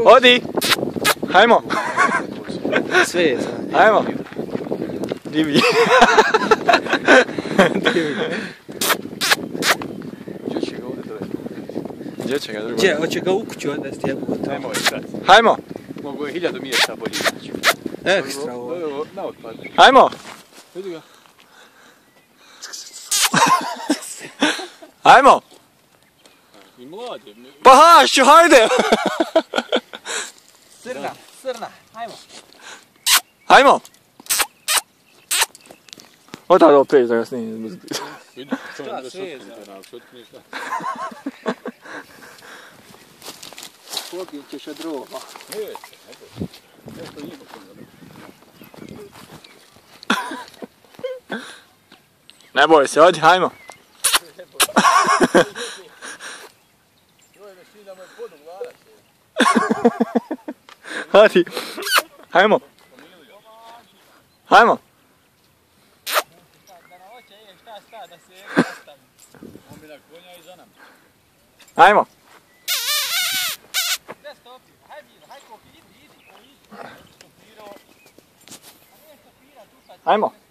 Odi! Hajmo! Sve je za... Hajmo! Divlji. Gdje će ga drugo? Gdje, hoće ga u kuću odnesti, jebo gotovo. Ajmo je sad. Hajmo! Mogu je 1000 mjesta bolje naći. Ekstra ovo. Ovo na otpad. Hajmo! Vidi ga. Hajmo! I mlad je. Pa hašću, hajde! Srna, hajmo. Hajmo! Odavde opet da ga snimim. Vidi, što Šta, je sve je šutniš. Popit ćeš od drova. Nešto nije Ne boj se, odi, hajmo! Odi, hajmo! Hajmo! Hajmo! Hajmo!